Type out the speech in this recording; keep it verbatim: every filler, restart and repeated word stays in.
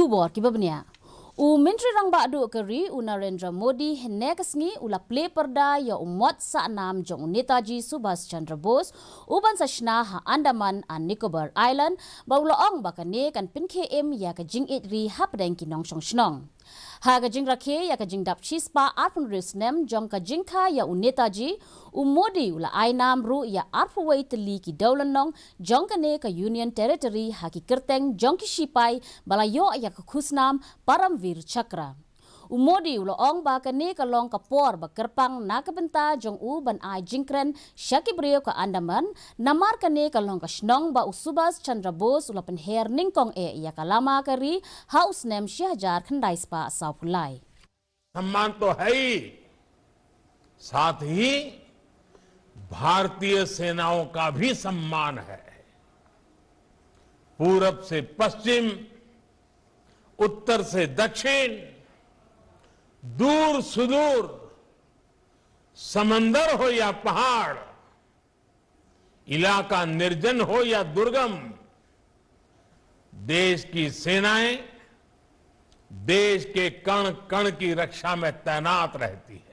Khubor kiba bniah. U Myntri Rangbah Duh ka ri u Narendra Modi hynne ka sngi u la plie pyrda ïa u mot sahnam jong u Netaji Subhas Chandra Bose u ban sa shna ha Andaman and Nicobar Island, ba u la ong ba kane kan pynkhie im ïa ka jingïeit ri hapdeng ki nongshong shnong. Ha ka jingrakhe ïa ka jingdap shispah arphew hynriew snem jong ka jingkha ïa u Netaji, u Modi u la ai nam ruh ïa arphew wei tylli ki dewlynnong jong kane ka Union Territory ha ki kyrteng jong ki shipai ba la ïoh ïa ka khusnam Paramvir Chakra. U Modi u la ong ba kane ka long ka por ba kyrpang na ka bynta jong u ban ai jingkren sha ki briew ka Andaman, namar kane ka long ka shnong ba u Subhas Chandra Bose u la pynher nyngkong eh ïa ka lama ka ri ha u snem shi hajar khyndai spah sawphew lai. सम्मान तो है ही, साथ ही भारतीय सेनाओं का भी सम्मान है। पूरब से पश्चिम, उत्तर से दक्षिण, दूर सुदूर, समंदर हो या पहाड़, इलाका निर्जन हो या दुर्गम, देश की सेनाएं देश के कण कण की रक्षा में तैनात रहती हैं।